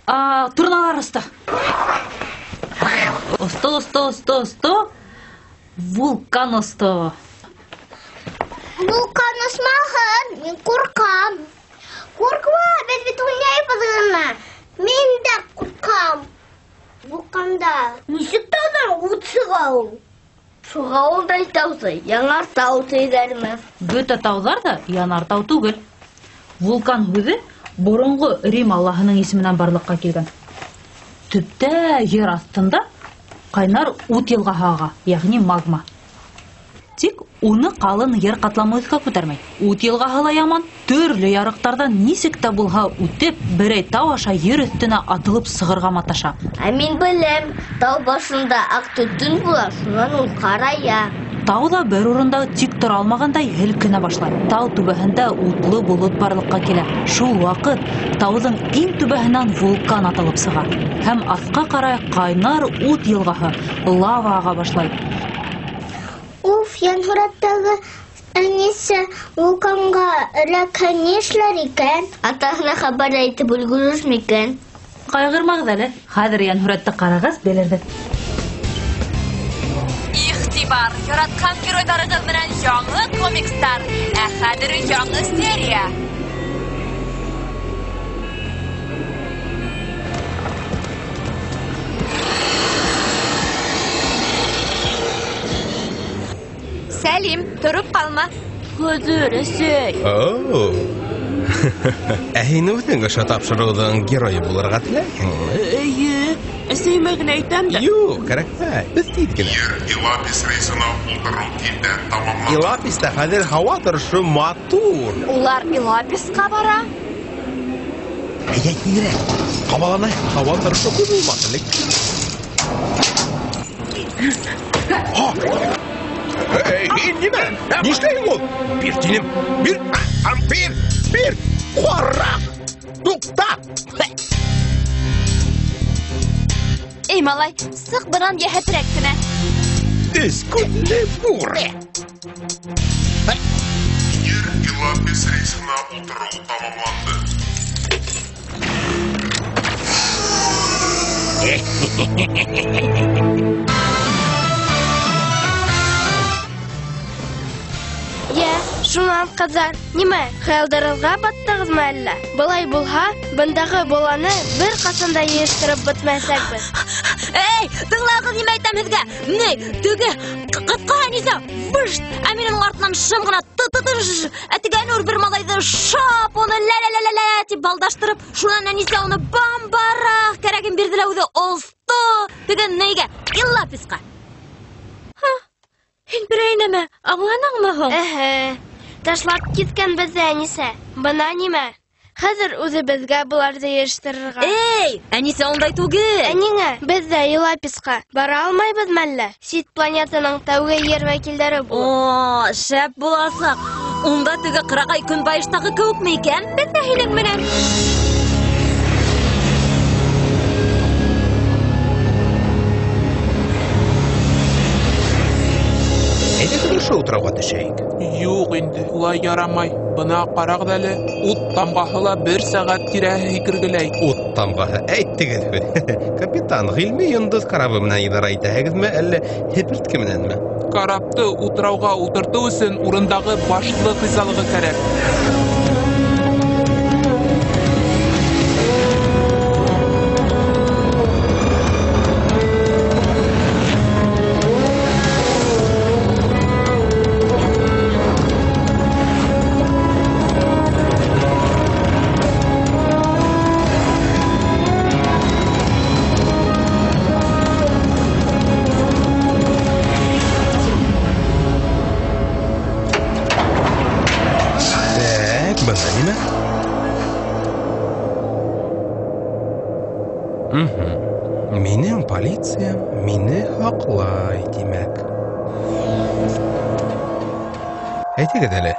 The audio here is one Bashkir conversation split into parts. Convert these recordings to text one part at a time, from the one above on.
Торналар осто. Осто, осто, осто, осто. Вулкан осто. Вулкан осмаһын, мин ҡурҡам. Ҡурҡма, беҙ бит уйнайбыҙ ғына. Мин дә ҡурҡам. Вулканда нисек тауҙан ут сыға ул? Шуға ундай тауҙы янартау тиҙәрме? Бөтә тауҙар ҙа янартау түгел. Вулкан һүҙе боронғо Рим аллаһының исеменән барлыҡҡа килгән. Төптә ер аҫтында ҡайнар ут йылғаһы аға, йәғни магма. Тик уны ҡалын ер ҡатламы өҫкә күтәрмәй. Ут йылғаһы ла яман, төрлө ярыҡтарҙан нисек тә булһа үтеп, берәй тау аша ер өҫтөнә атылып сығырға маташа. Ә мин беләм, тау башында аҡ төтөн була, шунан ул ҡарая. Тау ҙа бер урында тик тора алмағандай һелкенә башлай. Тау түбәһендә утлы болот барлыҡҡа килә. Шул ваҡыт тауҙың иң түбәһенән вулкан атылып сыға. Һәм аҫҡа ҡарай ҡайнар ут йылғаһы, лава аға башлай. Уф, Йәнһүрәттәге Әнисә вулканға эләкһә ни эшләр икән? Атаһына хәбәр әйтеп өлгөрөр микән? Ҡайғырмағыҙ әле. Хәҙер Йәнһүрәтте ҡарағас белерҙе. Иғтибар, яратҡан геройҙарығыҙ менән яңы комикстар, ә хәҙер яңы серия. Сәлим, тороп ҡалма. Хозур, әсәй. Оу. Ә һин үҙең ошо тапшырыуҙың геройы булырға теләйһеңме? Эйе, әсәйемә генә әйтәм дә. Юҡ, кәрәкмәй. Беҙ тиҙ генә. Ер Илапис рейсына ултырыу тиҙҙән тамамланды. Илаписта хәҙер һауа торошо матур. Улар Илаписҡа бара. Әйҙә, тиҙерәк. Ҡабаланайыҡ, һауа торошо күп булмаҫ элек. Һа! Эй, һин нимә? Нишләйһең ул? Бир тинем. Бир. Бир. Бир. Ҡараҡ. Туҡта. Эй, малай, сыҡ бынан йәһәтерәк кенә. Өс күҙле бүре. Ер Илапис рейсына ултырыу тамамланды. Йә, шунан ҡыҙҙар, нимә, хыялдарығыҙға баттығыҙмы әллә? Былай булһа, бындағы боланы бер ҡасан да йыйыштырып бөтмәйәсәкбеҙ. Эй, тыңлағыҙ, нимә әйтәм һеҙгә? Ни, теге ҡыҫҡа Әнисә, бышт, ә мин уның артынан шым ғына ты-ты-ты-ж, ә теге Әнүр бер малайҙы шап уны лә-лә-лә-лә-лә тип балдаштырып, шунан Әнисә уны бам-барах кәрәген бирҙе лә үҙе осто теге нейгә, Илаписҡа. Һа, һин берәй нәмә аңланыңмы һуң? Эһе, ташлап киткән беҙҙе Әнисә. Бына нимә? Хәҙер үҙебеҙгә быларҙы йыйыштырырға. Эй, Әнисә ундай түгел. Ә ниңә? Беҙ ҙә Илаписҡа бара алмайбыҙмы әллә? Сит планетаның тәүге ер вәкилдәре булып. О, шәп буласаҡ. Унда теге ҡырағай көнбайыштағы кеүекме икән? Беҙ ҙә һинең менән. Әйҙәгеҙ ошо утрауға төшәйек. Юҡ инде, улай ярамай. Бына ҡарағыҙ әле, ут тамғаһы ла бер сәғәт тирәһе һикергеләй. Ут тамғаһы, әйттегеҙ һүҙ. Капитан, ғилми йондоҙ карабы менән идара итәһегеҙме, әллә һепертке менәнме? Карапты утрауға ултыртыу өсөн урындағы башлыҡ ризалығы кәрәк. Минең полиция мине һаҡлай, тимәк. Әйтегеҙ әле,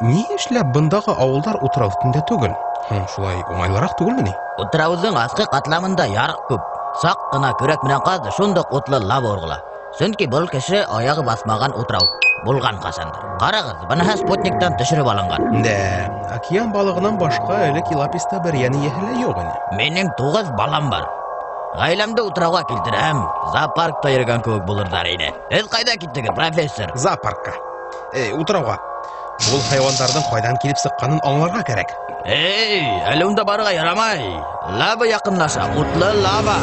ни эшләп бындағы ауылдар утрау өҫтөндә түгел? Һуң шулай уңайлыраҡ түгелме ни? Утрауҙың аҫҡы ҡатламында ярыҡ күп. Саҡ ҡына көрәк менән ҡаҙ, шундуҡ утлы лава урғыла. Сөнки был кеше аяғы баҫмаған утрау булған ҡасандыр. Ҡарағыҙ, быныһы спутниктан төшөрөп алынған. Дә, океан балығынан башҡа элек Илаписта бер йән эйәһе лә юҡ ине. Минең 9 балам бар. Ғаиләмде утрауға килтерәм, зоопаркта йөрөгән кеүек булырҙар ине. Һеҙ ҡайҙа киттегеҙ, профессор? Зоопаркка. Утрауға. Был хайуандарҙың ҡайҙан килеп сыҡҡанын аңларға кәрәк. Эй, әле унда барырға ярамай. Лава яҡынлаша, утлы лава.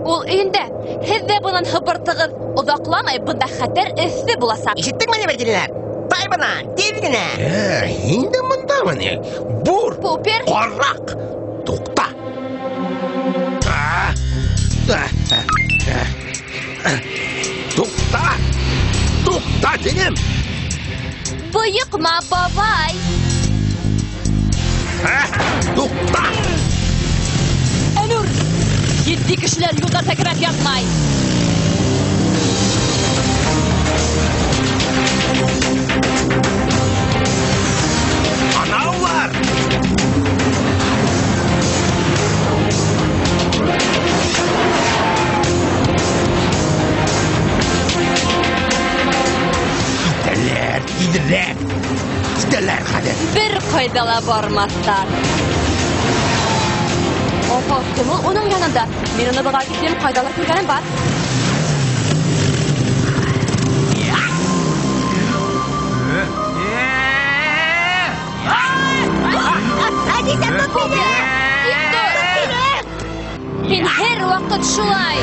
Ул өйөндә. Һеҙ ҙә бынан һыпыртығыҙ. Оҙаҡламай бында хәтәр эҫе буласаҡ. Ишеттеңме, нәмәкәйләр? Тай бынан, тиҙ генә. Һин дә бындамы ни? Бур! Пупер! Ҡараҡ! Туҡта! Туҡта! Туҡта, тинем! Бойоҡма, бабай! Туҡта! Әнүр! Етди кешеләр юлда һикереп ятмай. Анаулар! Китәләр, тиҙерәк! Китәләр хәҙер! Бер ҡайҙа ла бармаҫтар. Опа, кем ул уның янында? Мин уны быға тиклем ҡайҙалыр күргәнем бар. Әнисә, тот мине! Тик тор! Һин һәр ваҡыт шулай.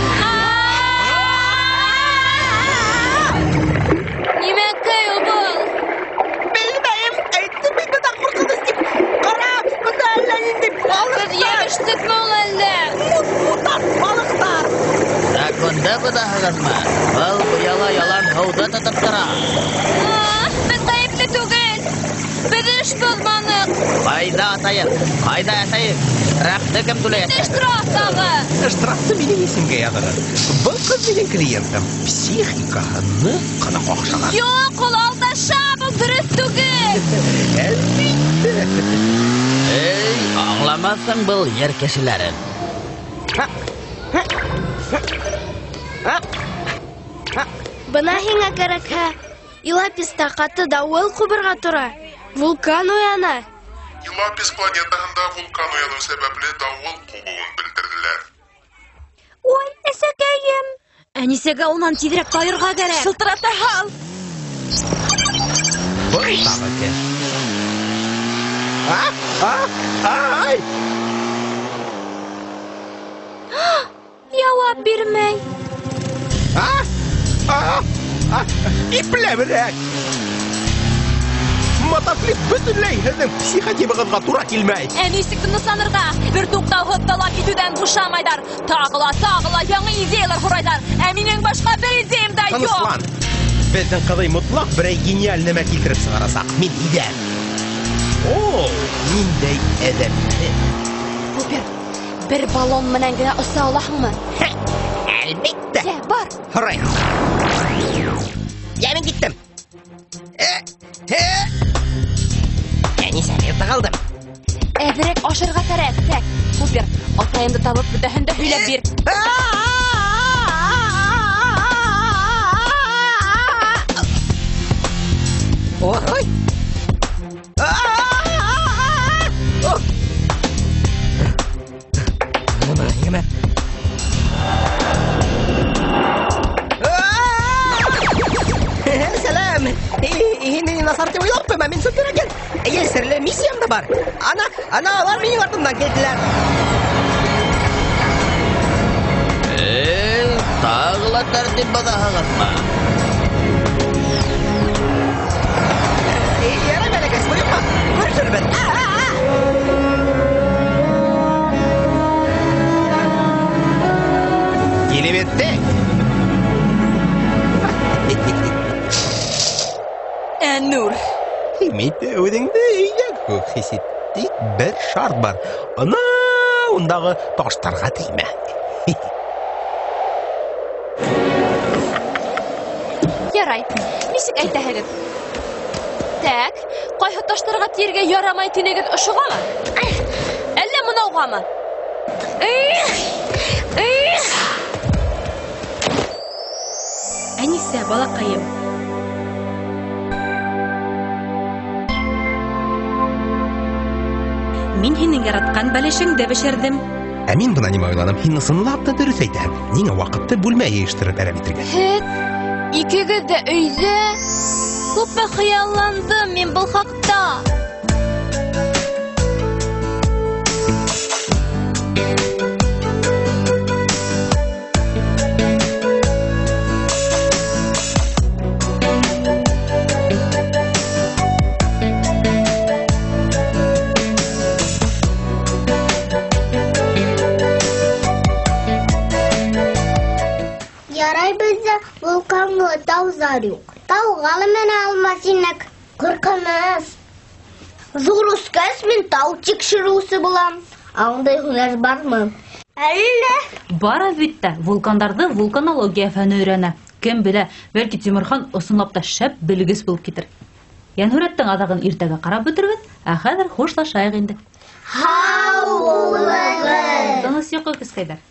Нимәкәй ул был? Белмәйем, әйттем бит бында ҡурҡыныс тип. Ҡара, бында әллә ниндәй балыҡтар. Беҙ йәбештекме ул әллә? Мутант балыҡтар. Законды боҙаһығыҙмы? Был быяла ялан һыуҙы тотоп тора. Беҙ ғәйепле түгел. Беҙ эш боҙманыҡ. Ҡайҙа атайым? Ҡайҙа әсәйем? Штрафты кем түләйәсәк? Штраф тағы. Штрафты минең исемгә яҙығыҙ. Был ҡыҙ минең клиентым. Психикаһы ныҡ ҡына ҡаҡшаған. Юҡ, ул алдаша, был дөрөҫ түгел. Әлбиттә. Эй, аңламаҫһың был ер кешеләрен. Бына һиңә кәрәкһә, Илаписта ҡаты дауыл ҡубырға тора. Вулкан уяна. Илапис планетаһында вулкан уяныу сәбәпле дауыл ҡубыуын белдерҙеләр. Ой, әсәкәйем! Әнисәгә унан тиҙерәк тайырға кәрәк. Шылтырата һал. Был тағы кем? Ай! Яуап бирмәй. Ипләберәк! Мотофлип бөтөнләй һеҙҙең психотибығыҙға тура килмәй. Ә нисек тынысланырға? Бер туҡтауһыҙ талап итеүҙән бушамайҙар. Тағы ла, тағы ла яңы идеялар һорайҙар. Ә минең башҡа бер идеям да юҡ. Тыныслан. Беҙҙең ҡыҙый мотлаҡ берәй гениаль нәмә килтереп сығарасаҡ. Мин һиҙәм. О, ниндәй әҙәпле. Пупер, бер баллон менән генә оса алаһыңмы? Әлбиттә. Йә, бар. Һорай. Йә, мин киттем. Әнисә, мин тығылдым. Әҙерәк ашарға кәрәк. Тәк, Пупер, атайымды табып бөтәһен дә һөйләп бир. Ой! Нимә? Сәләм! Һин мине насар тип уйлап ҡуйма, мин суперагент. Эйе, серле миссиям да бар. Ана, ана, улар минең артымдан килделәр. Эй, тағы ла тәртип боҙаһығыҙмы? Эй, ярай, бәләкәс, бойоҡма. Күрешербеҙ. Килеп еттек. Әнүр. Һин бит үҙеңде өйҙә кеүек хис ит. Тик бер шарт бар. Ана ундағы таштарға теймә. Ярай, нисек әйтәһегеҙ? Тәк, ҡайһы таштарға тейергә ярамай тинегеҙ, ошоғамы? Әллә мынауғамы? Әнисә, балаҡайым. Мин һинең яратҡан бәлешеңде бешерҙем. Ә мин бына нимә уйланым, һин ысынлап та дөрөҫ әйтәһең. Ниңә ваҡытты бүлмә йыйыштырып әрәм итергә? Һеҙ икегеҙ ҙә өйҙә. Күпме хыялландым мин был хаҡта. Ярай беҙҙә вулканлы тауҙар юҡ. Тауға ла менә алмаҫ инек. Ҡурҡыныс. Ҙур үҫкәс мин тау тикшереүсе булам. Ә ундай һөнәр бармы? Әллә? Бар, әлбиттә. Вулкандарҙы вулканология фәне өйрәнә. Кем белә, бәлки Тимерхан ысынлап та шәп белгес булып китер. Йәнһүрәттең аҙағын иртәгә ҡарап бөтөрбөҙ, ә хәҙер хушлашайыҡ инде. Һау булығыҙ! Тыныс йоҡо, кескәйҙәр.